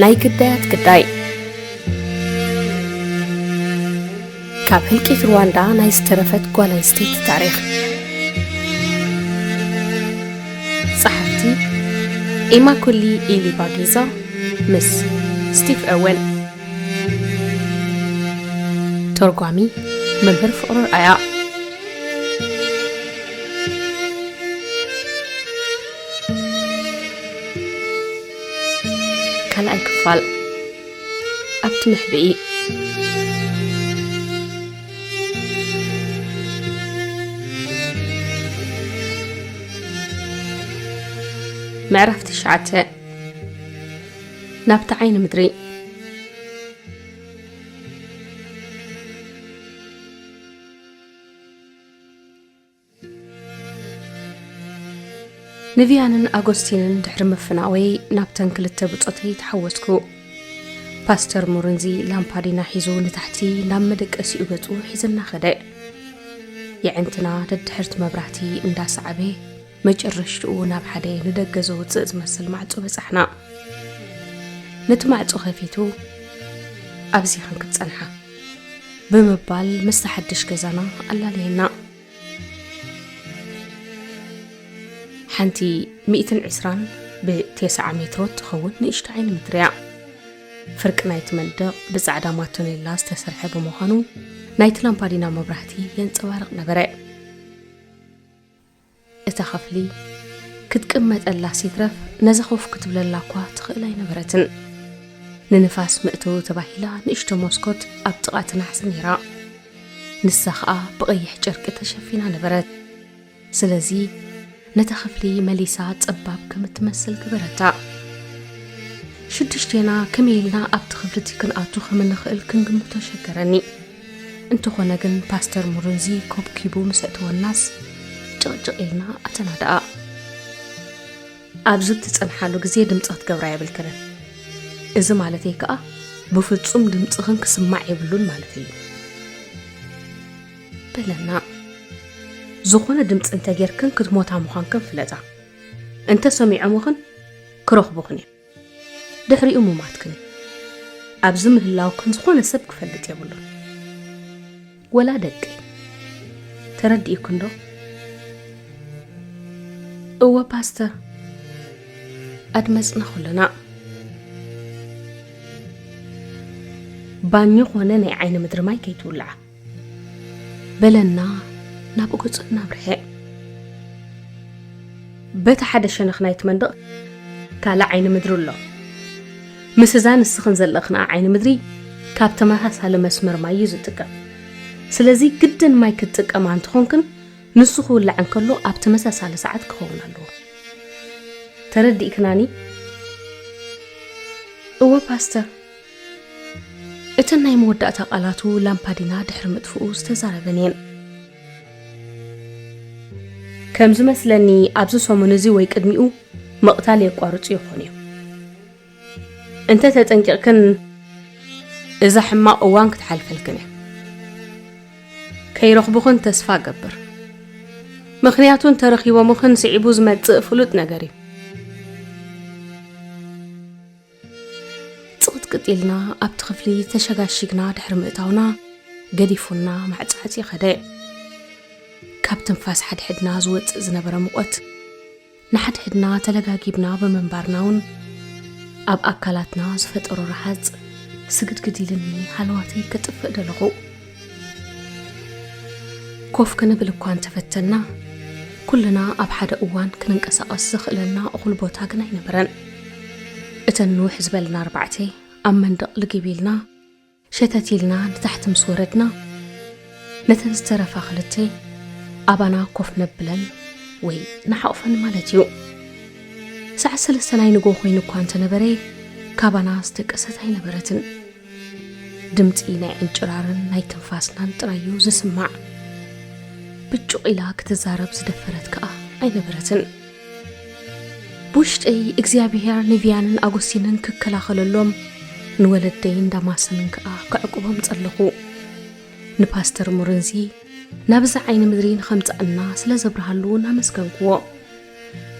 ናይ ግዳያት ግዳይ። ካብ ህልቂት ሩዋንዳ ናይ ዝተረፈት ጓል ኣንስተይቲ ታሪኽ። ጸሓፍቲ፣ ኢማኩሊ ኢሊባጊዛ ምስ ስቲቭ ኦወን። ተርጓሚ፣ መምህር ፍቕሩ ኣርኣያ። ካልኣይ ክፋል። ኣብቲ መሕብኢ። ምዕራፍ ትሽዓተ። ናብቲ ዓይኒ ምድሪ። ንቪያንን ኣጎስቲንን ድሕሪ ምፍናወይ ናብተን ክልተ ብጾተይ ተሓወስኩ። ፓስተር ሙርንዚ ላምፓዲና ሒዙ ንታሕቲ ናብ መደቀሲኡ ገጹ ሒዝና ኸደ። የዕንትና ደድሕርቲ መብራህቲ እንዳሰዓበ፣ መጨረሽትኡ ናብ ሓደ ንደገ ዘውጽእ ዝመስል ማዕጾ በጻሕና። ነቲ ማዕጾ ከፊቱ፣ "ኣብዚኽን ክትጸንሓ" ብምባል ምስቲ ሓድሽ ገዛና ኣላለየና። ሓንቲ ሚእትን ዕስራን ብቴስዓ ሜትሮ እትኸውን ንእሽቶ ዓይኒ ምድሪ እያ። ፍርቂ ናይቲ መንደቕ ብጻዕዳ ማቶኔላ ዝተሰርሐ ብምዃኑ፣ ናይቲ ላምፓዲና መብራህቲ የንጸባርቕ ነበረ። እታ ክፍሊ ክትቅመጠላስ ይትረፍ ነዛ ኮፍ ክትብለላ እኳ ትኽእል ኣይነበረትን። ንንፋስ መእተዊ ተባሂላ ንእሽቶ መስኮት ኣብ ጥቓ እቲ ናሕሲ ነይራ። ንሳ ኸኣ ብቐይሕ ጨርቂ ተሸፊና ነበረት። ስለዚ ነታ ክፍሊ መሊሳ ጸባብ ከም እትመስል ገበረታ። ሽዱሽቴና ከመይ ኢልና ኣብቲ ክፍሊ እቲ ክንኣቱ ከም እንኽእል ክንግምቶ ሸገረኒ። እንተኾነ ግን ፓስተር ሙርንዚ ኮብኪቡ ምስ ኣእተወናስ ጭቕጭቕ ኢልና ኣተና ደኣ። "ኣብዚ እትጸንሓሉ ግዜ ድምጺ ክትገብራ የብልክንን። እዚ ማለተይ ከኣ ብፍጹም ድምጽኽን ክስማዕ የብሉን ማለተይ እዩ" በለና። "ዝኾነ ድምጺ እንተጌርክን ክትሞታ ምዃንክን ፍለጣ። እንተ ሰሚዖምኽን ክረኽቡኽን እዮም። ድሕሪኡ ምማትክን እዩ። ኣብዚ ምህላውክን ዝኾነ ሰብ ክፈልጥ የብሉን። ወላ ደቂ። ተረዲእክን ዶ?" "እወ ፓስተር" ኣድመጽና ኩልና። "ባኞ ኾነ ናይ ዓይኒ ምድሪ ማይ ከይትውልዓ" በለና ናብኡ ገጹ እናብርሀ። "በቲ ሓደ ሸነኽ ናይቲ መንደቕ ካልእ ዓይኒ ምድሪ ኣሎ። ምስ እዛ ንስኽን ዘለኽንኣ ዓይኒ ምድሪ ካብ ተመሳሳሊ መስመር ማይ እዩ ዝጥቀም። ስለዚ ግድን ማይ ክትጥቀማ እንተኾንክን ንሱ ክውላዕ እንከሎ ኣብ ተመሳሳሊ ሰዓት ክኸውን ኣለዎ። ተረዲእክናኒ?" "እወ ፓስተር" እተን ናይ መወዳእታ ቃላቱ ላምፓዲና ድሕሪ ምጥፍኡ ዝተዛረበን እየን። "ከም ዝመስለኒ ኣብዚ ሰሙን እዚ ወይ ቅድሚኡ ምቕታል የቋርጹ ይኾኑ እዮም። እንተ ተጠንቂቕክን እዛ ሕማቕ እዋን ክትሓልፈልክን እያ። ከይረኽቡኽን ተስፋ እገብር። ምኽንያቱ እንተረኺቦምኽን ስዒቡ ዝመጽእ ፍሉጥ ነገር እዩ።" ጽቕጥቅጥ ኢልና ኣብቲ ክፍሊ ተሸጋሺግና ድሕሪ ምእታውና፣ ገዲፉና ማዕጻዕጺ ከደ። ካብ ትንፋስ ሓድሕድና ዝወጽእ ዝነበረ ሙቐት፣ ንሓድሕድና ተለጋጊብና ብምንባርና እውን፣ ኣብ ኣካላትና ዝፈጠሮ ረሃጽ ስግድግድ ኢልኒ ሃለዋተይ ከጥፍእ ደለኹ። ኮፍ ክንብል እኳ እንተፈተና፣ ኩልና ኣብ ሓደ እዋን ክንንቀሳቐስ ዘኽእለና እኹል ቦታ ግን ኣይነበረን። እተን ንውሕ ዝበልና ኣርባዕተ ኣብ መንደቕ ልግብ ኢልና፣ ሸተት ኢልና ንታሕቲ ምስ ወረድና፣ ነተን ዝተረፋ ክልተ ኣባና ኮፍ ነብለን ወይ ንሓቑፈን ማለት እዩ። ሰዓት ሰለስተ ናይ ንግሆ ኮይኑ እኳ እንተነበረ፣ ካባና ዝደቀሰት ኣይነበረትን። ድምጺ ናይ ዕንጭራርን ናይ ትንፋስናን ጥራይ እዩ ዝስማዕ። ብጩቕ ኢላ ክትዛረብ ዝደፈረት ከኣ ኣይነበረትን። ብውሽጠይ እግዚኣብሔር ንቪያንን ኣጎስቲንን ክከላኸለሎም፣ ንወለደይን ዳማስንን ከኣ ክዕቁቦም ጸለኹ። ንፓስተር ሙርንዚ ናብዛ ዓይኒ ምድሪ ንኸምጽኣና ስለ ዘብርሃሉ እናመስገንክዎ።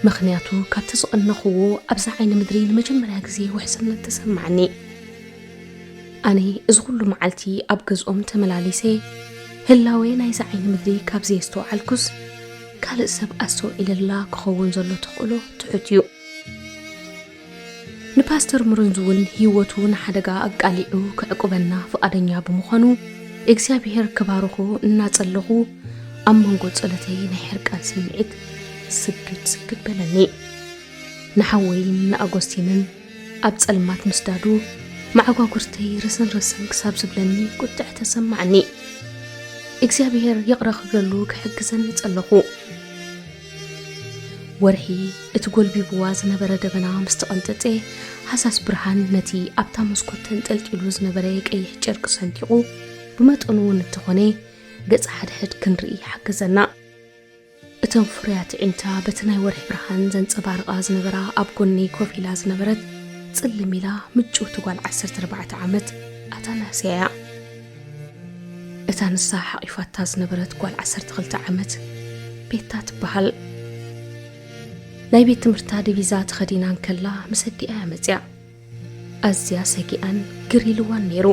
ምኽንያቱ ካብቲ ዝቐነኽዎ ኣብዛ ዓይኒ ምድሪ ንመጀመርያ ግዜ ውሕስነት ተሰማዓኒ። ኣነ እዚ ኩሉ መዓልቲ ኣብ ገዝኦም ተመላሊሰ፣ ህላዌ ናይዛ ዓይኒ ምድሪ ካብ ዘየስተውዓልኩስ፣ ካልእ ሰብ ኣስተውዒለላ ክኸውን ዘሎ ተኽእሎ ትሑት እዩ። ንፓስተር ሙሩንዝ እውን ህይወቱ ንሓደጋ ኣቃሊዑ ክዕቁበና ፍቓደኛ ብምዃኑ እግዚኣብሔር ክባርኹ እናጸለኹ ኣብ መንጎ ጸሎተይ ናይ ሕርቃን ስምዒት ስግድ ስግድ በለኒ። ንሓወይን ንኣጎስቲንን ኣብ ጸልማት ምስዳዱ መዓጓጉርተይ ርስን ርስን ክሳብ ዝብለኒ ቁጥዕ ተሰማዕኒ። እግዚኣብሔር ይቕረ ክብለሉ ክሕግዘኒ ጸለኹ። ወርሒ እቲ ጎልቢብዋ ዝነበረ ደበና ምስ ተቐንጠጠ፣ ሃሳስ ብርሃን ነቲ ኣብታ መስኮት ተንጠልጢሉ ዝነበረ ቀይሕ ጨርቂ ሰንጢቑ፣ ብመጠኑ እውን እንተኾነ ገጻ ሓድሕድ ክንርኢ ሓገዘና። እተን ፍሩያት ኣዒንታ በቲ ናይ ወርሒ ብርሃን ዘንጸባርቓ ዝነበራ ኣብ ጎነይ ኮፍ ኢላ ዝነበረት ጽልም ኢላ ምጭውቲ ጓል ዓሰርተ ኣርባዕተ ዓመት ኣታናስያ እያ። እታ ንሳ ሓቒፋታ ዝነበረት ጓል ዓሰርተ ክልተ ዓመት ቤታ ትበሃል። ናይ ቤት ትምህርታ ዲቪዛ ተኸዲና እንከላ ምስ ኣዲኣ እያ መጺኣ። ኣዝያ ሰጊኣን ግር ኢልዋን ነይሩ።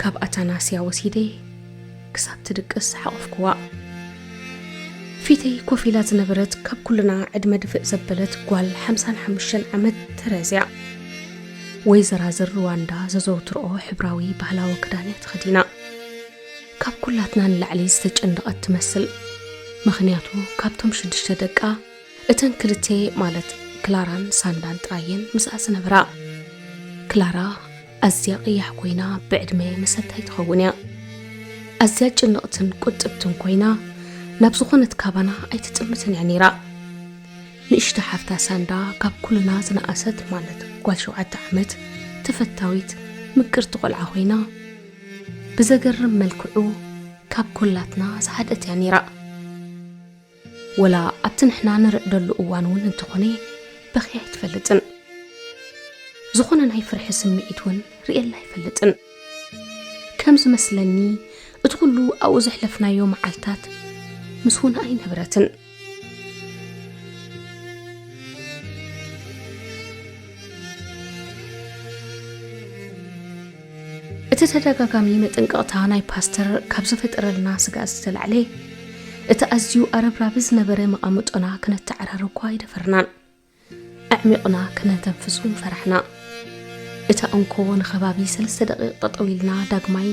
ካብ ኣታናስያ ወሲደ ክሳብ ትድቅስ ሓቖፍኩዋ። ፊተይ ኮፍ ኢላ ዝነበረት ካብ ኩልና ዕድመ ድፍእ ዘበለት ጓል ሓምሳን ሓሙሽተን ዓመት ተረዝያ። ወይዘራዝር ሩዋንዳ ዘዘውትርኦ ሕብራዊ ባህላዊ ክዳን እያ ተኸዲና። ካብ ኩላትና ንላዕሊ ዝተጨነቐት ትመስል። ምኽንያቱ ካብቶም ሽዱሽተ ደቃ እተን ክልተ ማለት ክላራን ሳንዳን ጥራየን ምስኣ ዝነብራ። ክላራ ኣዝያ ቀያሕ ኮይና ብዕድመ መሰታይ ትኸውን እያ። ኣዝያ ጭንቕትን ቁጥብትን ኮይና ናብ ዝኾነት ካባና ኣይትጥምትን እያ ነይራ። ንእሽቶ ሓፍታ ሳንዳ ካብ ኩልና ዝነኣሰት ማለት ጓል ሸውዓተ ዓመት ተፈታዊት ምቅርቲ ቆልዓ ኮይና ብዘገርም መልክዑ ካብ ኩላትና ዝሓደት እያ ነይራ። ወላ ኣብቲ ንሕና ንርዕደሉ እዋን እውን እንተኾነ በኺያ ኣይትፈልጥን። ዝኾነ ናይ ፍርሒ ስምዒት እውን ርእየላ ኣይፈልጥን። ከም ዝመስለኒ እቲ ኩሉ ኣብኡ ዘሕለፍናዮ መዓልታት ምስ ውና ኣይነበረትን። እቲ ተደጋጋሚ መጠንቀቕታ ናይ ፓስተር ካብ ዝፈጠረልና ስግኣት ዝተላዕለ፣ እቲ ኣዝዩ ኣረብራቢ ዝነበረ መቓምጦና ክነተዓራርብ እኳ ኣይደፈርናን። ኣዕሚቕና ክነተንፍስ እውን ፈራሕና። እታ እንኮ ንኸባቢ ሰለስተ ደቂቕ ጠጠው ኢልና ዳግማይ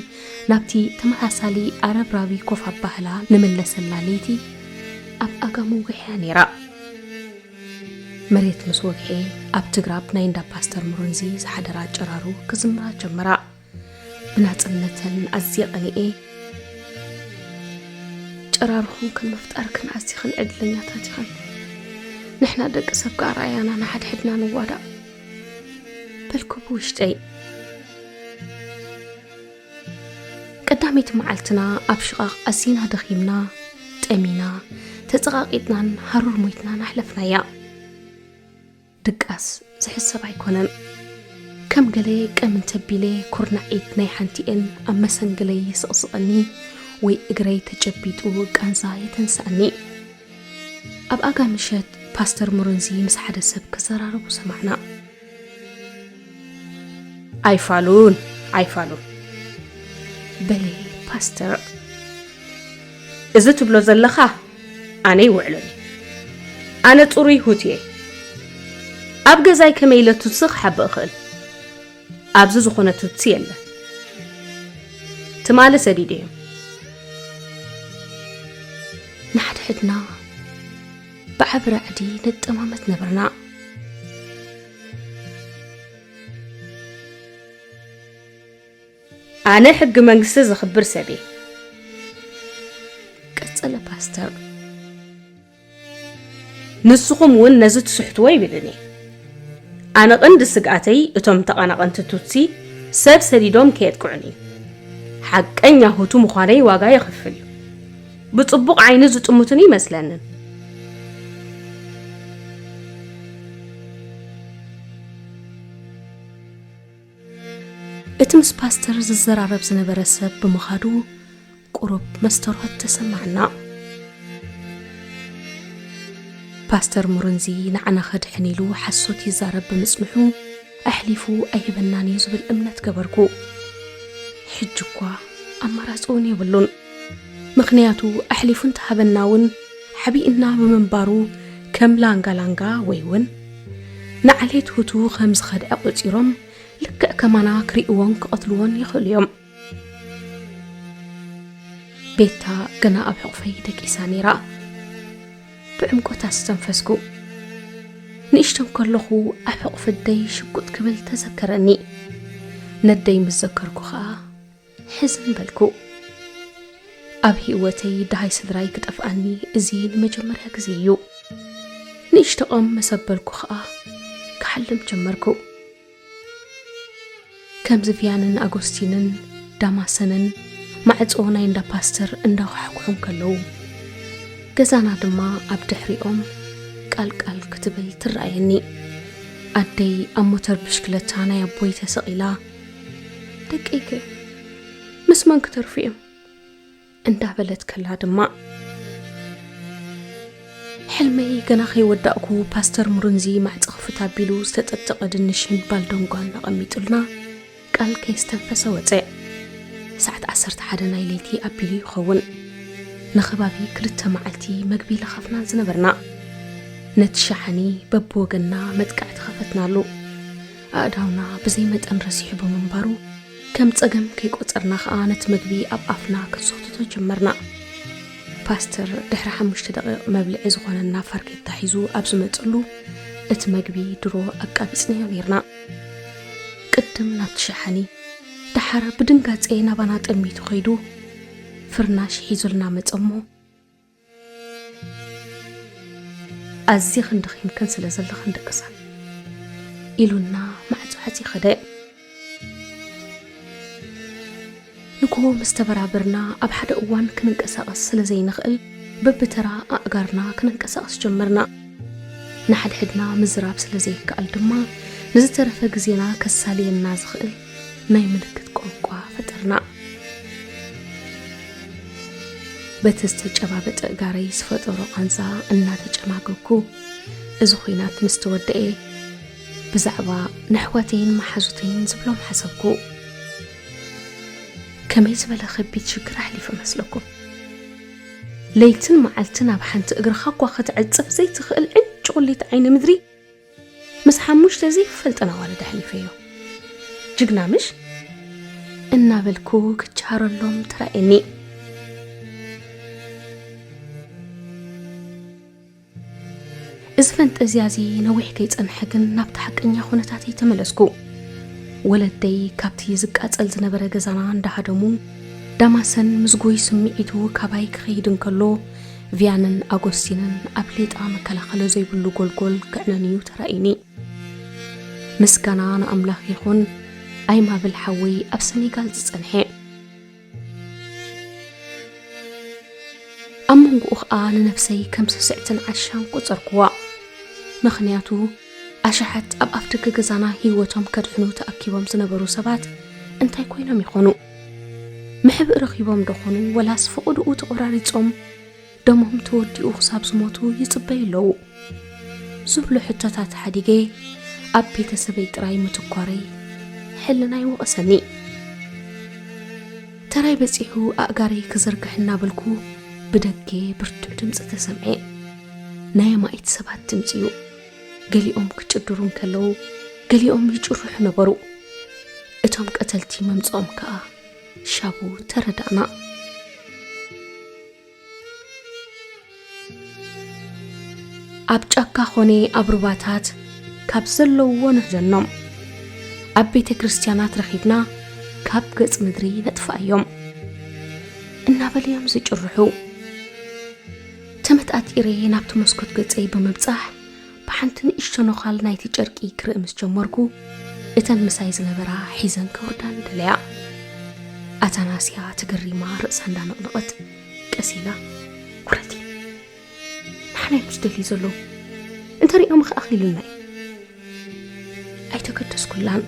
ናብቲ ተመሳሳሊ ኣረብራቢ ኮፍ ኣባህላ ንምለሰላ ለይቲ ኣብ ኣጋሙ ጒሕያ ነይራ። መሬት ምስ ወግሐ ኣብቲ ግራብ ናይ እንዳ ፓስተር ሙሩንዚ ዝሓደራ ጨራሩ ክዝምራ ጀመራ። ብናጽነተን ኣዝየ ቀኒኤ። ጨራርኹም ከም ምፍጣርክን ኣዚኽን ዕድለኛታት ኢኽን። ንሕና ደቂ ሰብ ከኣ ረኣያና ንሓድሕድና ንዋዳእ በልኩ ብውሽጠይ። ቀዳመይቲ መዓልትና ኣብ ሽቓቕ ኣዚና ደኺምና፣ ጠሚና፣ ተጸቓቒጥናን ሃሩር ሞይትናን ኣሕለፍናያ። ድቃስ ዝሕሰብ ኣይኮነን። ከም ገለ ቀም እንተቢለ ኩርናዒት ናይ ሓንቲኤን ኣብ መሰንግለይ ይስቕስቐኒ ወይ እግረይ ተጨቢጡ ቃንዛ የተንስኣኒ። ኣብ ኣጋ ምሸት ፓስተር ሙሩንዚ ምስ ሓደ ሰብ ክዘራረቡ ሰማዕና። "ኣይፋሉን፣ ኣይፋሉን" በለ ፓስተር። "እዚ ትብሎ ዘለኻ ኣነ ይውዕሎኒ። ኣነ ጽሩይ ሁት እየ። ኣብ ገዛይ ከመይ ኢለ ቱትሲ ክሓብእ እኽእል? ኣብዚ ዝኾነ ቱትሲ የለን። ትማሊ ሰዲደዮም። ንሓድሕድና ብዓቢ ራዕዲ ነጠማመት ነበርና። ኣነ ሕጊ መንግስቲ ዘኽብር ሰብ እየ" ቀጸለ ፓስተር። "ንስኹም እውን ነዚ ትስሕትዎ ይብልን እየ። ኣነ ቀንዲ ስግኣተይ እቶም ተቐናቐንቲ ቱትሲ ሰብ ሰዲዶም ከየጥቅዑኒ እዩ። ሓቀኛ ሁቱ ምዃነይ ዋጋ የኽፍል እዩ። ብጽቡቕ ዓይኒ ዝጥምቱኒ ይመስለንን" እቲ ምስ ፓስተር ዝዘራረብ ዝነበረ ሰብ ብምኻዱ ቁሩብ መስተርሆት ተሰማዕና። ፓስተር ሙርንዚ ንዓና ከድሕን ኢሉ ሓሶት ይዛረብ ብምጽንሑ፣ ኣሕሊፉ ኣይህበናን እዩ ዝብል እምነት ገበርኩ። ሕጂ እኳ ኣማራጺ እውን የብሉን። ምኽንያቱ ኣሕሊፉ እንተሃበና እውን ሓቢእና ብምንባሩ፣ ከም ላንጋ ላንጋ ወይ እውን ንዓሌት ሁቱ ከም ዝኸድዐ ቆጺሮም፣ ልክዕ ከማና ክርእይዎን ክቐትልዎን ይኽእሉ እዮም። ቤታ ገና ኣብ ሕቑፈይ ደቂሳ ነይራ። ብዕምቆት ኣስተንፈስኩ። ንእሽቶ ከለኹ ኣብ ሕቑፊ ኣደይ ሽጉጥ ክብል ተዘከረኒ። ነደይ ምስ ዘከርኩ ኸኣ ሕዝን በልኩ። ኣብ ህይወተይ ደሃይ ስድራይ ክጠፍኣኒ እዚ ንመጀመርያ ግዜ እዩ። ንእሽቶ ቐም ምስ ኣበልኩ ኸኣ ክሓልም ጀመርኩ። ከምዚ ቪያንን ኣጎስቲንን ዳማሰንን ማዕጾ ናይ እንዳ ፓስተር እንዳኳሕኩሑ እንከለዉ፣ ገዛና ድማ ኣብ ድሕሪኦም ቃልቃል ክትብል ትረኣየኒ። ኣደይ ኣብ ሞተር ብሽክለታ ናይ ኣቦይ ተሰቒላ፣ "ደቀይከ ምስ መን ክተርፉ እዮም?" እንዳበለት ከላ ድማ፣ ሕልመይ ገና ከይወዳእኩ ፓስተር ሙርንዚ ማዕጾ ክፍት ኣቢሉ ዝተጠጠቐ ድንሽን ባልደንጓን ኣቐሚጡልና ቃል ከየስተንፈሰ ወጸ። ሰዓት ዓሰርተ ሓደ ናይ ለይቲ ኣቢሉ ይኸውን። ንኸባቢ ክልተ መዓልቲ መግቢ ለኻፍና ዝነበርና። ነቲ ሸሓኒ በብወገንና መጥቃዕቲ ከፈትናሉ። ኣእዳውና ብዘይ መጠን ረሲሑ ብምንባሩ፣ ከም ጸገም ከይቆጸርና ኸኣ ነቲ መግቢ ኣብ ኣፍና ክንሰኽትቶ ጀመርና። ፓስተር ድሕሪ ሓሙሽተ ደቂቕ መብልዒ ዝኾነና ፋርኬታ ሒዙ ኣብ ዝመጸሉ፣ እቲ መግቢ ድሮ ኣቃቢጽናዮ ኔርና። ቅድም ናብቲ ሸሓኒ፣ ደሓር ብድንጋጸ ናባና ጠሚቱ ኸይዱ፣ ፍርናሽ ሒዙልና መጸ እሞ፣ "ኣዚኽን ደኺምክን ስለ ዘለኽን ደቅሳ" ኢሉና ማዕጾ ሓጺ ኸደ። ንግሆ ምስ ተበራበርና፣ ኣብ ሓደ እዋን ክንንቀሳቐስ ስለ ዘይንኽእል፣ በብተራ ኣእጋርና ከነንቀሳቕስ ጀመርና። ንሓድሕድና ምዝራብ ስለ ዘይከኣል ድማ፣ ንዝተረፈ ግዜና ከሳልየና ዝኽእል ናይ ምልክት ቋንቋ ፈጠርና። በቲ ዝተጨባበጠ እጋረይ ዝፈጠሮ ቃንዛ እናተጨማገኩ፣ እዚ ኲናት ምስ ተወደኤ፣ ብዛዕባ ነሕዋተይን መሓዙተይን ዝብሎም ሓሰብኩ። ከመይ ዝበለ ከቢድ ሽግር ኣሕሊፈ መስለኩም? ለይትን መዓልትን ኣብ ሓንቲ እግርኻ እኳ ክትዕጽፍ ዘይትኽእል ዕንጭቑሊት ዓይኒ ምድሪ፣ ምስ ሓሙሽተ ዘይፈልጠን ኣዋልድ ኣሕሊፈዮ። ጅግና ምሽ? እናበልኩ ክቻረሎም ተራእየኒ። እዚ ፈንጠዝያ እዚ ነዊሕ ከይጸንሐ ግን ናብቲ ሓቀኛ ኩነታተይ ተመለስኩ። ወለደይ ካብቲ ዝቃጸል ዝነበረ ገዛና እንዳሃደሙ፣ ዳማሰን ምዝጉይ ስምዒቱ ካባይ ክኸይድ እንከሎ፣ ቪያንን ኣጎስቲንን ኣብ ሌጣ መከላኸሊ ዘይብሉ ጎልጎል ክዕነንዩ ተራእዩኒ። ምስጋና ንኣምላኽ ይኹን፣ ኣይማብል ሓወይ ኣብ ሰኔጋል ዝጸንሐ። ኣብ መንጎኡ ኸኣ ንነፍሰይ ከም ስስዕትን ዓሻን ቆጸርኩዋ። ምኽንያቱ፣ ኣሽሓት ኣብ ኣፍደገ ገዛና ህይወቶም ከድሕኑ ተኣኪቦም ዝነበሩ ሰባት እንታይ ኮይኖም ይኾኑ? ምሕብእ ረኺቦም ዶ ኾኑ? ወላስ ፍቕድኡ ተቖራሪጾም ደሞም ተወዲኡ ክሳብ ዝሞቱ ይጽበዩ ኣለዉ? ዝብሉ ሕቶታት ሓዲገ ኣብ ቤተሰበይ ጥራይ ምትኳረይ ሕልናይ ወቐሰኒ። ተራይ በጺሑ ኣእጋረይ ክዝርግሕ እናበልኩ ብደገ ብርቱዕ ድምጺ ተሰምዐ። ናይ ኣማኢት ሰባት ድምጺ እዩ። ገሊኦም ክጭድሩ እንከለዉ፣ ገሊኦም ይጭርሑ ነበሩ። እቶም ቀተልቲ ምምጽኦም ከኣ ሻቡ ተረዳእና። ኣብ ጫካ ኾነ ኣብ ሩባታት ካብ ዘለውዎ ንሕዘኖም፣ ኣብ ቤተ ክርስቲያናት ረኺብና ካብ ገጽ ምድሪ ነጥፍኣዮም እናበሉ እዮም ዝጭርሑ። ተመጣጢረ ናብቲ መስኮት ገጸይ ብምብጻሕ፣ ብሓንቲ ንእሽቶ ነዃል ናይቲ ጨርቂ ክርኢ ምስ ጀመርኩ፣ እተን ምሳይ ዝነበራ ሒዘን ከውርዳኒ ደለያ። ኣታናስያ ተገሪማ ርእሳ እንዳነቕነቐት ቀስ ኢላ፣ "ውረዲ፣ ንዓና እዮም ዝደልዩ ዘለዉ። እንተሪኦምኺ ኣኺሉና እዩ።" ኣይተገደስኩላን።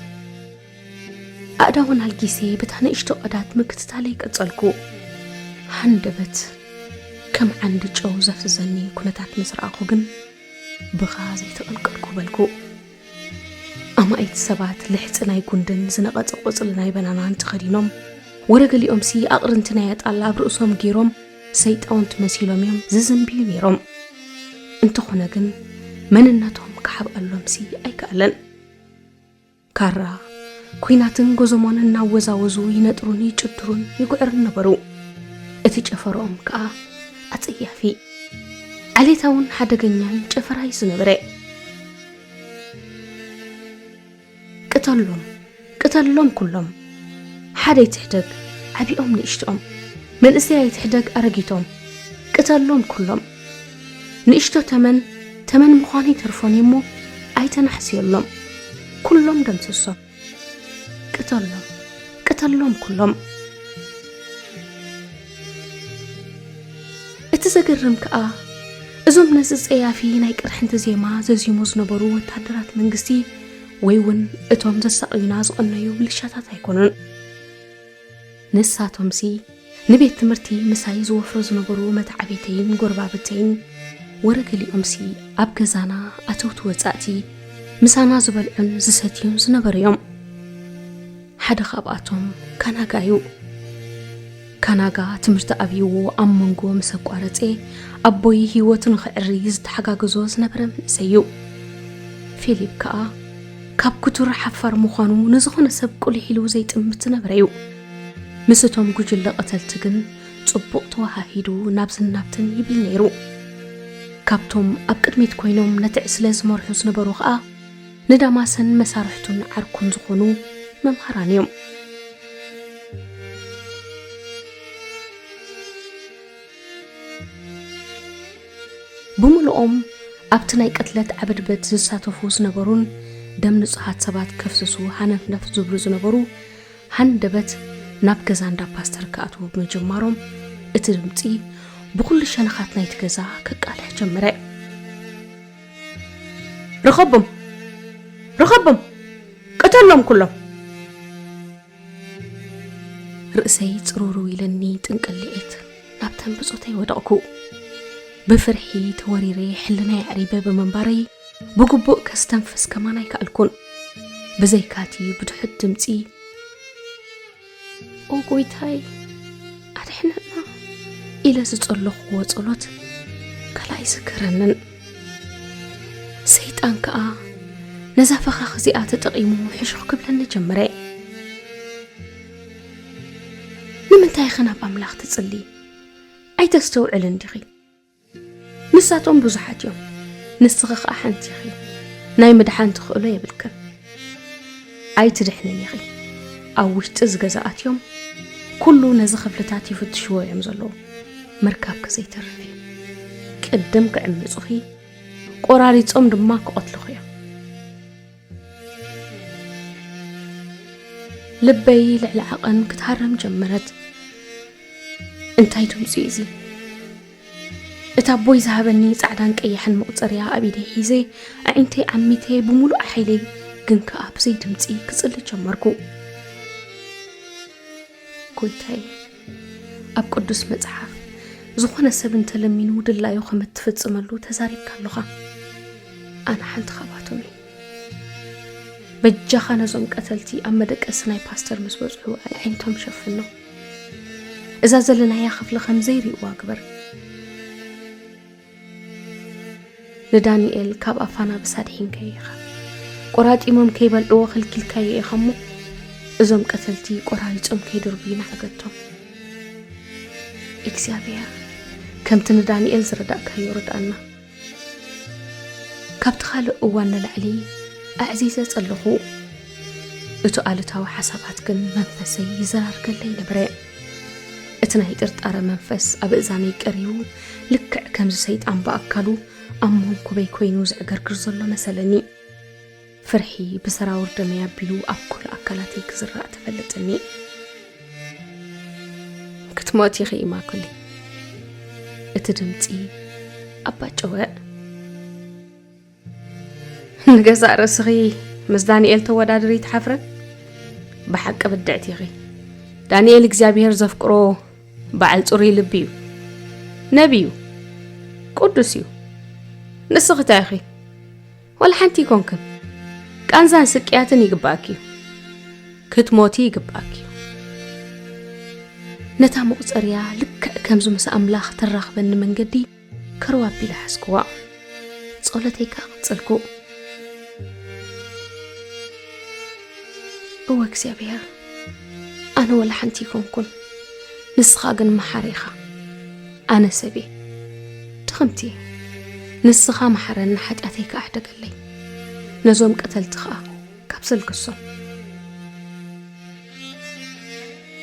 ኣእዳወን ኣልጊሰ በታ ንእሽቶ ቀዳት ምክትታለይ ቀጸልኩ። ሃንደበት ከም ዓንዲ ጨው ዘፍዝዘኒ ኩነታት ምስ ረኣኹ ግን፣ ብኻ ዘይተቐልቀልኩ በልኩ። ኣማኢት ሰባት ልሕጺ ናይ ጉንድን ዝነቐጸ ቆጽሊ ናይ በናናን ተኸዲኖም፣ ወረገሊኦምሲ ኣቕርንቲ ናይ ኣጣል ኣብ ርእሶም ገይሮም ሰይጣውንቲ መሲሎም እዮም ዝዝንብዩ ነይሮም። እንተኾነ ግን መንነቶም ክሓብኣሎምሲ ኣይከኣለን። ካራ፣ ኲናትን ጎዞሞን እናወዛወዙ ይነጥሩን ይጭድሩን ይጉዕሩን ነበሩ። እቲ ጨፈርኦም ከኣ ኣጸያፊ፣ ዓሌታውን ሓደገኛን ጨፈራ እዩ ዝነበረ። ቅተሎም፣ ቅተሎም ኩሎም። ሓደ ኣይትሕደግ፣ ዓቢኦም ንእሽትኦም፣ መንእሰይ ኣይትሕደግ ኣረጊቶም። ቅተሎም ኩሎም። ንእሽቶ ተመን፣ ተመን ምዃኑ ይተርፎን እዩ እሞ ኣይተናሕስየሎም። ኩሎም ደምስሶም። ቅተሎም፣ ቅተሎም ኩሎም። እቲ ዘገርም ከኣ፣ እዞም ነዚ ጸያፊ ናይ ቅርሕንቲ ዜማ ዘዚሙ ዝነበሩ ወታደራት መንግስቲ ወይ እውን እቶም ዘሳቕዩና ዝቐነዩ ምልሻታት ኣይኮኑን። ንሳቶምሲ ንቤት ትምህርቲ ምሳይ ዝወፍሩ ዝነበሩ መተዓብይተይን ጎረባብተይን፣ ወረ ገሊኦምሲ ኣብ ገዛና ኣተውቲ ወጻእቲ ምሳና ዝበልዑን ዝሰትዩን ዝነበሩ እዮም። ሓደ ካብኣቶም ካናጋ እዩ። ካናጋ ትምህርቲ ኣብይዎ ኣብ መንጎ ምስ ኣቋረጸ፣ ኣቦይ ህይወቱ ንኽዕሪ ዝተሓጋገዞ ዝነበረ መንእሰይ እዩ። ፊሊፕ ከኣ ካብ ክቱር ሓፋር ምዃኑ ንዝኾነ ሰብ ቁሊሕ ኢሉ ዘይጥምት ዝነበረ እዩ። ምስ እቶም ጉጅለ ቀተልቲ ግን ጽቡቕ ተወሃሂዱ ናብዝን ናብትን ይብል ነይሩ። ካብቶም ኣብ ቅድሚት ኮይኖም ነቲ ዕስለ ዝመርሑ ዝነበሩ ኸኣ ንዳማሰን መሳርሕቱን ዓርኩን ዝኾኑ መምሃራን እዮም። ብምሉኦም ኣብቲ ናይ ቅትለት ዓበድበድ ዝሳተፉ ዝነበሩን ደም ንጹሃት ሰባት ከፍስሱ ሃነፍነፍ ዝብሉ ዝነበሩ ሃንደበት ናብ ገዛ እንዳ ፓስተር ክኣትዉ ብምጅማሮም፣ እቲ ድምጺ ብኹሉ ሸነኻት ናይቲ ገዛ ከቃልሕ ጀመረ። ርኸቦም! ርኸቦም! ቅተሎም ኩሎም! ርእሰይ ጽሩሩ ኢለኒ ጥንቅልዒት ናብተን ብጾተይ ወደቕኩ። ብፍርሒ ተወሪረ ሕልናይ ኣዕሪበ ብምንባረይ ብግቡእ ከስተንፍስ ከማን ኣይከኣልኩን። ብዘይካቲ ብድሑት ድምጺ፣ "ኦ ጎይታይ፣ ኣድሕነና" ኢለ ዝጸለኽዎ ጸሎት ካልእ ኣይዝከረንን። ሰይጣን ከኣ ነዛ ፈኻኽ እዚኣ ተጠቒሙ ሕሹኽ ክብለኒ ጀመረ። ንምንታይ ኢኺ ናብ ኣምላኽ ትጽሊ? ኣይተስተውዕልን ዲኺ? ንሳቶም ብዙሓት እዮም፣ ንስኺ ኸኣ ሓንቲ ኢኺ። ናይ ምድሓን ተኽእሎ የብልክን። ኣይትድሕንን ኢኺ። ኣብ ውሽጢ እዚ ገዛ ኣትዮም ኩሉ ነዚ ክፍልታት ይፍትሽዎ እዮም ዘለዉ። ምርካብኪ ዘይተርፍ እዩ። ቅድም ክዕምጹኺ፣ ቆራሪጾም ድማ ክቐትሉኺ እዮም። ልበይ ልዕሊ ዓቐን ክትሃርም ጀመረት። እንታይ ድምጺ እዩ እዚ? እታ ኣቦይ ዝሃበኒ ጻዕዳን ቀያሕን መቑጸርያ ኣብ ኢደይ ሒዘ፣ ኣዒንተይ ዓሚተ ብምሉእ ሓይለይ ግን ከኣ ብዘይ ድምጺ ክጽሊ ጀመርኩ። ጎይታይ፣ ኣብ ቅዱስ መጽሓፍ፣ "ዝኾነ ሰብ እንተለሚኑ ድላዩ ከም እትፍጽመሉ ተዛሪብካ ኣሎኻ። ኣነ ሓንቲ ካብኣቶም እየ። በጃኻ ነዞም ቀተልቲ ኣብ መደቀሲ ናይ ፓስተር ምስ በጽሑ ኣዒንቶም ሸፍኖ። እዛ ዘለናያ ክፍሊ ከም ዘይርእይዋ ግበር። ንዳንኤል ካብ ኣፋናብስ ኣድሒንካዮ ኢኻ። ቆራጢሞም ከይበልዕዎ ከልኪልካዮ ኢኻ እሞ፣ እዞም ቀተልቲ ቆራሪጾም ከይድርብዩና ሕገቶም። እግዚኣብሔር ከምቲ ንዳንኤል ዝረዳእካዮ ርድኣና።" ካብቲ ካልእ እዋን ንላዕሊ ኣዕዚዘ ጸለኹ። እቱ ኣሉታዊ ሓሳባት ግን መንፈሰይ ይዘራርገለይ ነበረ። እቲ ናይ ጥርጣረ መንፈስ ኣብ እዛነይ ቀሪቡ፣ ልክዕ ከምዚ ሰይጣን ብኣካሉ ኣብ መንኩበይ ኮይኑ ዝዕገርግር ዘሎ መሰለኒ። ፍርሒ ብሰራውር ደመይ ኣቢሉ ኣብ ኩሉ ኣካላተይ ክዝራእ ተፈለጠኒ። "ክትሞቲ ኢኺ ኢማኩሊ?" እቲ ድምጺ ኣባ ጨወዕ። "ንገዛእ ርእስኺ ምስ ዳንኤል ተወዳድሪ ትሓፍረ? ብሓቂ ብድዕቲ ኢኺ። ዳንኤል እግዚኣብሔር ዘፍቅሮ በዓል ጽሩይ ልቢ እዩ። ነቢ እዩ። ቅዱስ እዩ። ንስኺ እንታይ ኢኺ? ወላ ሓንቲ ይኮንክን። ቃንዛን ስቅያትን ይግባኣኪ እዩ። ክትሞቲ ይግባኣኪ እዩ። ነታ መቑጸርያ ልክዕ ከምዚ ምስ ኣምላኽ ተራኽበኒ መንገዲ ከርዋ ኣቢለ ሓዝክዋ። ጸሎተይ ከኣ ቀጸልኩ። እወ እግዚኣብሔር፣ ኣነ ወላ ሓንቲ ይኮንኩን፣ ንስኻ ግን መሓሪ ኢኻ። ኣነ ሰብ እየ፣ ድኽምቲ እየ። ንስኻ መሓረኒ፣ ሓጢኣተይ ከኣ ሕደገለይ። ነዞም ቀተልቲ ከኣ ካብ ሰልክሶም።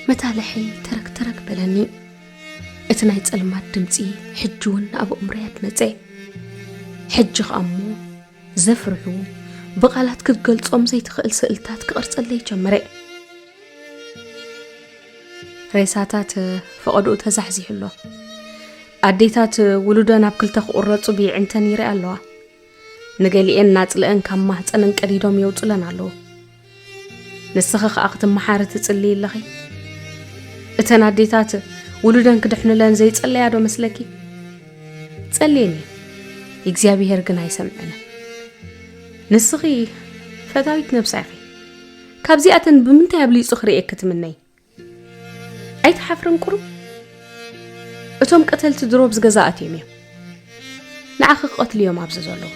መታልሐይ ተረክ ተረክ በለኒ። እቲ ናይ ጸልማት ድምጺ ሕጂ እውን ኣብ ኣእምሮይ ኣድመጸ። ሕጂ ከኣ እሞ ዘፍርሑ፣ ብቓላት ክትገልጾም ዘይትኽእል ስእልታት ክቐርጸለይ ጀመረ። ሬሳታት ፈቐድኡ ተዛሕዚሑ ኣሎ። ኣዴታት ውሉደን ኣብ ክልተ ክቑረጹ ብየዕንተን ይሪኣ ኣለዋ። ንገሊኤን ናጽልአን ካብ ማህጸነን ቀዲዶም የውጹለን ኣለዉ። ንስኺ ከኣ ክትመሓሪ ትጽልዪ ኣለኺ። እተን ኣዴታት ውሉደን ክድሕኑለን ዘይጸለያ ዶ መስለኪ? ጸልየን እየን፣ እግዚኣብሄር ግን ኣይሰምዐንን። ንስኺ ፈታዊት ነብሳ ኢኺ። ካብዚኣተን ብምንታይ ኣብሊጹ ክርእየኪ ትምነይ? ኣይትሓፍርን ቁሩብ? እቶም ቀተልቲ ድሮ ኣብዚ ገዛ ኣትዮም እዮም። ንዓኺ ክቐትሉ እዮም ኣብዚ ዘለዉ።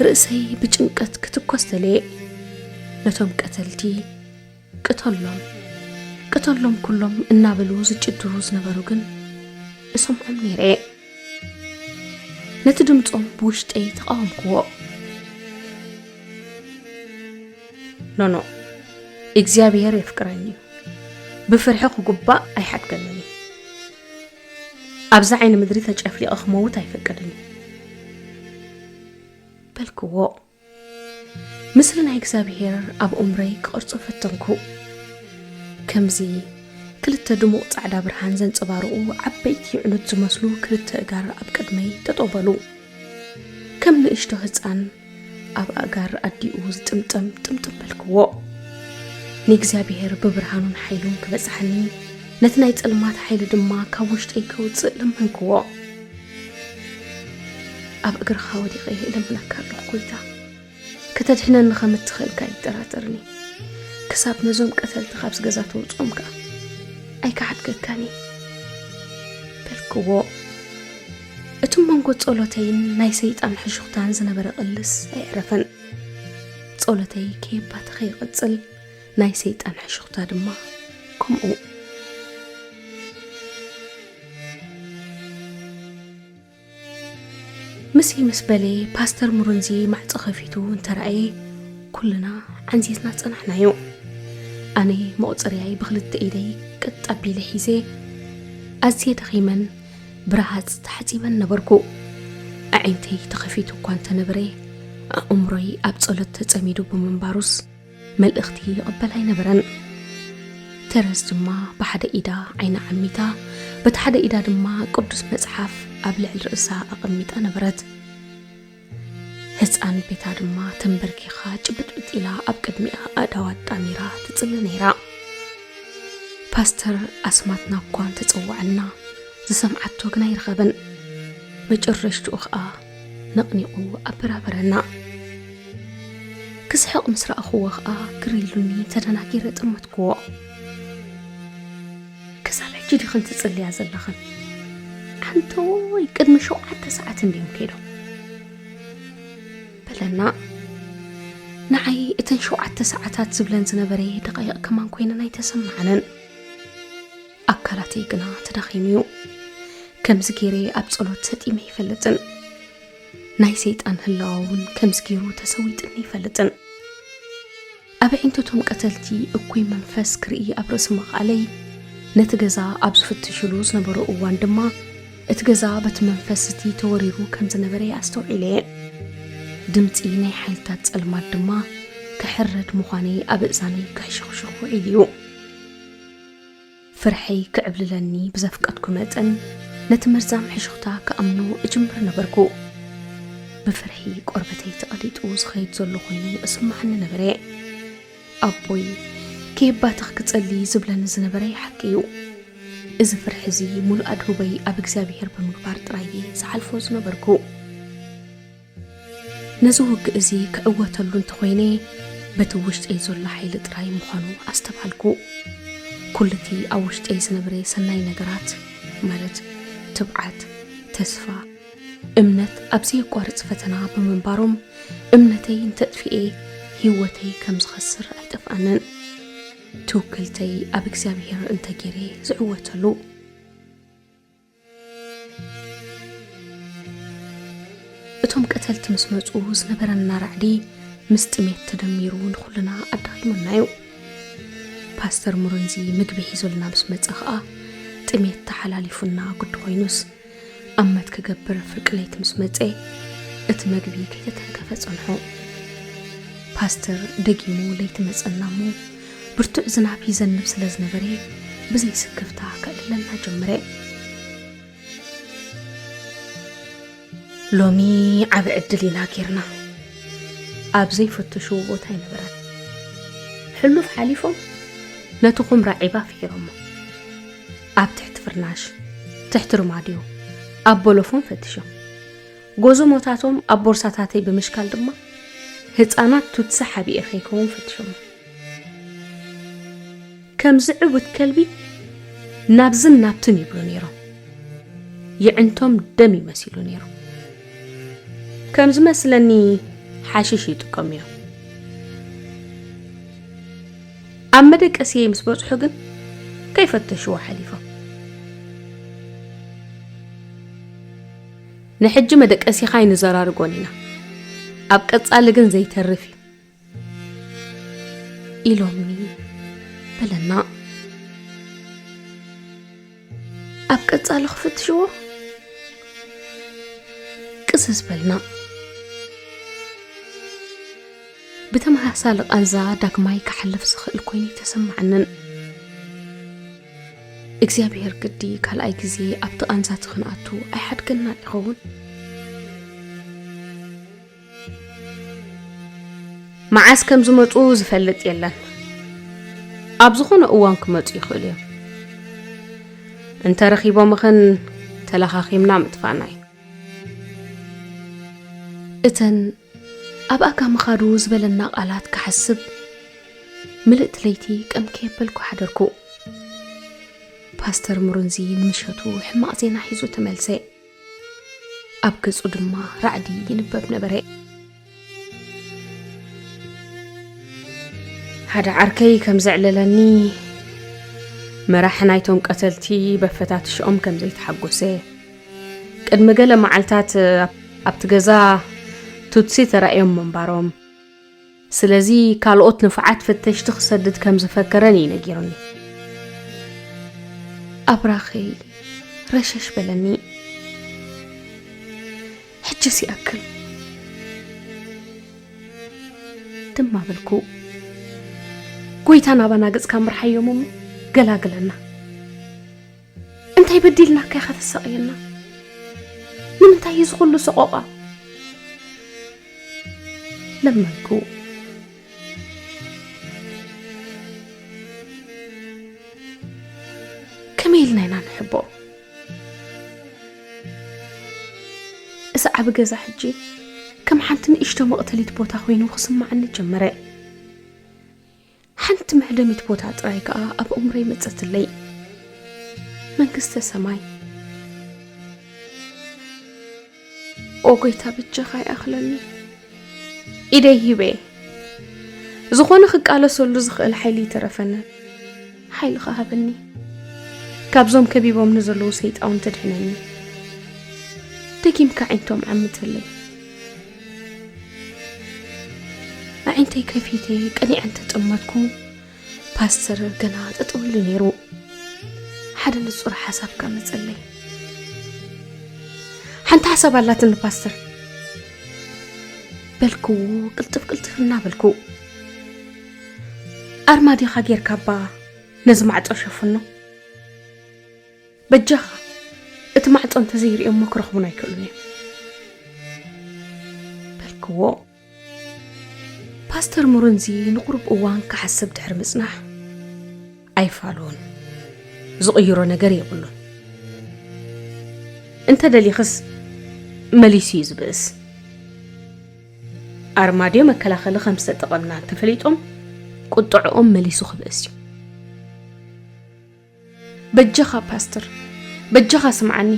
ርእሰይ ብጭንቀት ክትኮስ ተለየ። ነቶም ቀተልቲ ቅተሎም፣ ቅተሎም ኩሎም እናበሉ ዝጭድሩ ዝነበሩ ግን እሰምዖም ነይረ እየ። ነቲ ድምፆም ብውሽጠይ ተቃወምክዎ። ኖኖ፣ እግዚኣብሔር የፍቅረኒ እዩ። ብፍርሒ ክጉባእ ኣይሓድገንን እዩ። ኣብዛ ዓይኒ ምድሪ ተጨፍሊቐ ክመውት ኣይፈቅድን እዩ በልክዎ። ምስሊ ናይ እግዚኣብሔር ኣብ ኡምረይ ክቐርጾ ፈተንኩ። ከምዚ ክልተ ድሙቕ ጻዕዳ ብርሃን ዘንጸባርቑ ዓበይቲ ዕኑድ ዝመስሉ ክልተ እጋር ኣብ ቅድመይ ጠጠው በሉ። ከም ንእሽቶ ህጻን ኣብ ኣእጋር ኣዲኡ ዝጥምጠም ጥምጥም በልክዎ። ንእግዚኣብሔር ብብርሃኑን ሓይሉን ክበጽሓኒ፣ ነቲ ናይ ጸልማት ሓይሊ ድማ ካብ ውሽጠይ ከውጽእ ለመንክዎ። ኣብ እግርኻ ወዲቐ እለምነካ ኣለኹ ጐይታ፣ ከተድሕነኒ ከም እትኽእልካ ኣይጠራጠርን እየ። ክሳብ ነዞም ቀተልቲ ካብዚ ገዛ ተውጽኦም ከኣ ኣይክሓድገካን እየ በልክዎ። እቲ መንጎ ጸሎተይን ናይ ሰይጣን ሕሹኽታን ዝነበረ ቅልስ ኣየዕረፈን። ጸሎተይ ከየባተኸ ይቕጽል፣ ናይ ሰይጣን ሕሹኽታ ድማ ከምኡ። ምስ ምስ በለ ፓስተር ሙሩንዚ ማዕጾ ከፊቱ እንተረኣየ፣ ኩልና ዓንዚዝና ጸናሕናዮ። ኣነ መቑጸርያይ ብኽልተ ኢደይ ቀጥ ኣቢለ ሒዘ፣ ኣዝየ ደኺመን ብረሃጽ ተሓጺበን ነበርኩ። ኣዒንተይ ተኸፊቱ እኳ እንተነበረ፣ ኣእምሮይ ኣብ ጸሎት ተጸሚዱ ብምንባሩስ፣ መልእኽቲ ይቕበል ኣይነበረን። ተረዝ ድማ ብሓደ ኢዳ ዓይና ዓሚታ፣ በቲ ሓደ ኢዳ ድማ ቅዱስ መጽሓፍ ኣብ ልዕሊ ርእሳ ኣቐሚጣ ነበረት። ህጻን ቤታ ድማ ተንበርኪኻ ጭብጥብጥ ኢላ ኣብ ቅድሚኣ ኣእዳዋ ኣጣሚራ ትጽሊ ነይራ። ፓስተር ኣስማትና እኳ እንተጸውዐና፣ ዝሰምዓቶ ግን ኣይረኸበን። መጨረሽትኡ ኸኣ ነቕኒቑ ኣበራበረና። ክስሕቕ ምስ ረኣኽዎ ኸኣ ግር ኢሉኒ ተደናጊረ ጠመትክዎ። ክሳብ ሕጂ ዲኽን ትጽልያ ዘለኽን? ኣንቶይ፣ ቅድሚ ሸውዓተ ሰዓት እንድዮም ከይዶም በለና። ንዓይ እተን ሸውዓተ ሰዓታት ዝብለን ዝነበረ ደቓይቕ ከማን ኮይነን ኣይተሰምዓንን። ኣካላተይ ግና ተዳኺሙ እዩ። ከምዚ ገይረ ኣብ ጸሎት ሰጢመ ኣይፈልጥን። ናይ ሰይጣን ህላወ እውን ከምዚ ገይሩ ተሰዊጥኒ ኣይፈልጥን። ኣብ ኣዒንትቶም ቀተልቲ እኩይ መንፈስ ክርኢ ኣብ ርእሲ ምኽኣለይ፣ ነቲ ገዛ ኣብ ዝፍትሽሉ ዝነበሩ እዋን ድማ፣ እቲ ገዛ በቲ መንፈስ እቲ ተወሪሩ ከም ዝነበረ ኣስተውዒለ። ድምጺ ናይ ሓይልታት ጸልማት ድማ ክሕረድ ምዃነይ ኣብ እዛነይ ክሕሽኽሽኽ ውዒሉ እዩ። ፍርሐይ ክዕብልለኒ ብዘፍቀድኩ መጠን፣ ነቲ መርዛም ሕሹኽታ ክኣምኖ እጅምር ነበርኩ። ብፍርሒ ቆርበተይ ተቐሊጡ ዝኸይድ ዘሎ ኮይኑ እስምዓኒ ነበረ። ኣቦይ፣ ከየባትኽ ክጸሊ ዝብለኒ ዝነበረ ሓቂ እዩ። እዚ ፍርሒ እዚ ሙሉእ ኣድህቦይ ኣብ እግዚኣብሄር ብምግባር ጥራይ እየ ዝሓልፎ ዝነበርኩ። ነዚ ውግእ እዚ ክዕወተሉ እንተኾይነ፣ በቲ ውሽጠይ ዘሎ ሓይሊ ጥራይ ምዃኑ ኣስተብሃልኩ። ኩሉቲ ኣብ ውሽጠይ ዝነበረ ሰናይ ነገራት፣ ማለት ትብዓት፣ ተስፋ፣ እምነት፣ ኣብ ዘየቋርጽ ፈተና ብምንባሮም፣ እምነተይ እንተጥፊኤ፣ ህይወተይ ከም ዝኸስር ኣይጠፍኣንን። ትውክልተይ ኣብ እግዚኣብሄር እንተጌረ ዝዕወተሉ። እቶም ቀተልቲ ምስ መጹ ዝነበረና ራዕዲ ምስ ጥሜት ተደሚሩ ንኹልና ኣዳኺሙና እዩ። ፓስተር ሙረንዚ ምግቢ ሒዙልና ምስ መጸ ኸኣ ጥሜት ተሓላሊፉና ግዲ ኮይኑስ፣ ኣመት ክገብር ፍርቂ ለይቲ ምስ መጸ፣ እቲ መግቢ ከይተተንከፈ ጸንሑ። ፓስተር ደጊሙ ለይቲ መጸና እሞ፣ ብርቱዕ ዝናብ ይዘንብ ስለ ዝነበረ፣ ብዘይ ስክፍታ ከዕልለና ጀመረ። ሎሚ ዓቢ ዕድል ኢና ጌርና። ኣብ ዘይፈተሽዎ ቦታ ኣይነበረን። ሕሉፍ ሓሊፎም ነቲ ኹምራ ዒባ ፍሒሮሞ። ኣብ ትሕቲ ፍርናሽ፣ ትሕቲ ርማድዮ፣ ኣብ ቦሎፎን ፈቲሾም። ጎዞሞታቶም ኣብ ቦርሳታተይ ብምሽካል ድማ፣ ህጻናት ቱትሲ ሓቢኤ ከይከውን ፈቲሾሞ። ከም ዝዕውት ከልቢ ናብዝን ናብትን ይብሉ ነይሮም። የዕንቶም ደም ይመሲሉ ነይሩ። ከም ዝመስለኒ ሓሽሽ ይጥቀሙ እዮም። ኣብ መደቀስየይ ምስ በጽሑ ግን ከይፈተሽዎ ሓሊፎም። ንሕጂ መደቀሲኻ ኣይንዘራርጎን ኢና። ኣብ ቀጻሊ ግን ዘይተርፍ እዩ። ኢሎምኒ በለና። ኣብ ቀጻሊ ክፍትሽዎ ቅስስ በልና። ብተመሳሳሊ ቃንዛ ዳግማይ ክሓልፍ ዝኽእል ኮይኑ ኣይተሰማዓንን። እግዚኣብሔር ግዲ ካልኣይ ግዜ ኣብቲ ቃንዛ እቲ ክንኣቱ ኣይሓድገናን ይኸውን። መዓስ ከም ዝመጹ ዝፈልጥ የለን። ኣብ ዝኾነ እዋን ክመጹ ይኽእሉ እዮም። እንተ ረኺቦምኽን ተለኻኺምና ምጥፋእና እዩ። እተን ኣብ ኣጋ ምኻዱ ዝበለና ቃላት ክሓስብ ምልእቲ ለይቲ ቀም ከየበልኩ ሓደርኩ። ፓስተር ሙሩንዚ ንምሸቱ ሕማቕ ዜና ሒዙ ተመልሰ። ኣብ ገጹ ድማ ራዕዲ ይንበብ ነበረ። ሓደ ዓርከይ ከም ዘዕለለኒ፣ መራሒ ናይቶም ቀተልቲ በፈታትሽኦም ከም ዘይተሓጎሰ፣ ቅድሚ ገለ መዓልታት ኣብቲ ገዛ ቱትሲ ተራእዮም ምንባሮም፣ ስለዚ ካልኦት ንፉዓት ፈተሽቲ ክሰድድ ከም ዝፈከረን እዩ ነጊሩኒ። ኣብራኸይ ረሸሽ በለኒ። ሕጅስ ይኣክል ድማ በልኩ። ጎይታ ናባና ገጽካ ምርሓዮም እሞ ገላግለና። እንታይ በዲልናካ ኢኻ ተሳቕየና? ንምንታይ እዩ ዝኹሉ ሰቆቓ? ለመንኩ። ከመይ ኢልና ኢና ንሕቦ? እዚ ዓቢ ገዛ ሕጂ ከም ሓንቲ ንእሽቶ መቕተሊት ቦታ ኮይኑ ክስምዓኒ ጀመረ። ሓንቲ መሕደሚት ቦታ ጥራይ ከኣ ኣብ ኣእምሮይ መጸትለይ። መንግስተ ሰማይ። ኦ ጎይታ፣ በጃኻ ይኣኽለኒ። ኢደይ ሂበ። ዝኾነ ክቃለሰሉ ዝኽእል ሓይሊ ይተረፈንን። ሓይልኻ ሃበኒ። ካብዞም ከቢቦምኒ ዘለዉ ሰይጣውንቲ ድሕነኒ። ደጊምካ ኣዒንቶም ዓምተለይ። ኣዒንተይ ከፊተ ቀኒዐ እንተጠመትኩ፣ ፓስተር ገና ጠጠው ኢሉ ነይሩ። ሓደ ንጹር ሓሳብ ከኣ መጸለይ። ሓንቲ ሓሳብ ኣላትኒ ፓስተር፣ በልክዎ ቅልጥፍ ቅልጥፍ እናበልኩ። ኣርማ ዲኻ ጌርካባ ነዚ ማዕጾ ሸፍኖ? በጃኻ፣ እቲ ማዕጾ እንተዘይርእዮሞ ክረኽቡና ኣይክእሉን እዮም። በልክዎ። ፓስተር ሙሩንዚ ንቁሩብ እዋን ክሓስብ ድሕሪ ምጽናሕ፣ ኣይፋሉን። ዝቕይሮ ነገር የብሉን። እንተ ደሊኽስ መሊሱ እዩ ዝብእስ። ኣርማድዮ መከላኸሊ ከም ዝተጠቐምና እንተፈሊጦም፣ ቁጥዕኦም መሊሱ ክብእስ እዩ። በጃኻ ፓስተር፣ በጃኻ ስምዓኒ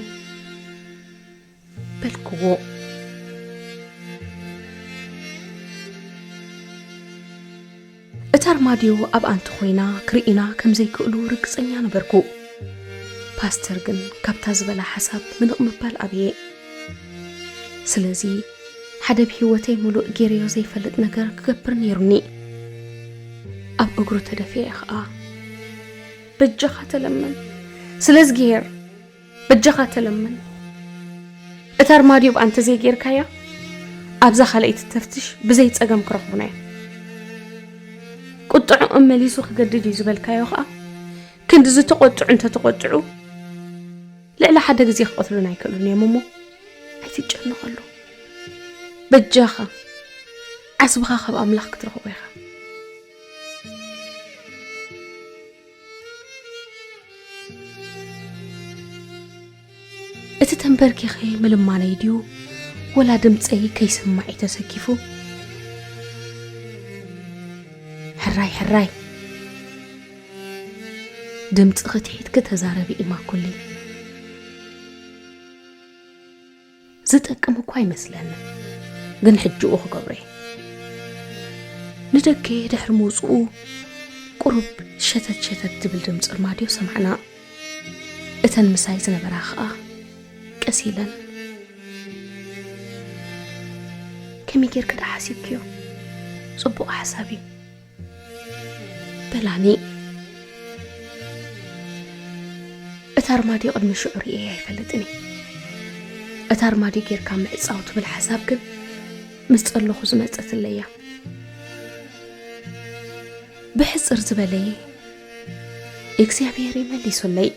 በልክዎ። እታ ኣርማድዮ ኣብኣ እንተኾይና ክርእዩና ከም ዘይክእሉ ርግጸኛ ነበርኩ። ፓስተር ግን ካብታ ዝበላ ሓሳብ ምንቕ ምባል ኣብየ። ስለዚ ሓደ ብህይወተይ ምሉእ ገይረዮ ዘይፈልጥ ነገር ክገብር ነይሩኒ። ኣብ እግሩ ተደፊዐ ኸኣ፣ በጃኻ ተለመን፣ ስለ እዝግሄር በጃኻ ተለመን። እታ ኣርማድዮ ብኣ እንተዘይጌርካያ፣ ኣብዛ ካልኣይቲ ተፍትሽ ብዘይ ጸገም ክረኽቡና እዮም። ቁጥዕኦም መሊሱ ክገድድ እዩ ዝበልካዮ ኸኣ፣ ክንዲ ዝተቖጥዑ እንተተቖጥዑ፣ ልዕሊ ሓደ ግዜ ክቐትሉና ኣይክእሉን እዮም እሞ፣ ኣይትጨነቐሉ። በጃኻ፣ ዓስብኻ ካብ ኣምላኽ ክትረኽቦ ኢኻ። እቲ ተንበርኪኸ ምልማነይ ድዩ፣ ወላ ድምጸይ ከይስማዕ እዩ ተሰኪፉ? ሕራይ፣ ሕራይ። ድምጽኺ ትሒትኪ ተዛረቢ ኢማኩሊ። ዝጠቅም እኳ ኣይመስለንን፣ ግን ሕጂ ኡ ክገብሮ እየ። ንደገ ድሕሪ ምውጽኡ ቁሩብ ሸተት ሸተት ትብል ድምጺ ኣርማድዮ ሰማዕና። እተን ምሳይ ዝነበራ ኸኣ ቀስ ኢለን፣ "ከመይ ጌርኪ ደኣ ሓሲብክዮ? ጽቡቕ ሓሳብ እዩ" በላኒ። እታ ኣርማድዮ ቅድሚ ሽዑ ርእየ ኣይፈልጥን እየ። እታ ኣርማድዮ ጌርካ ምዕጻው ትብል ሓሳብ ግን ምስ ጸለኹ ዝመጸትለይ እያ። ብሕጽር ዝበለ እግዚኣብሔር እዩ መሊሱለይ።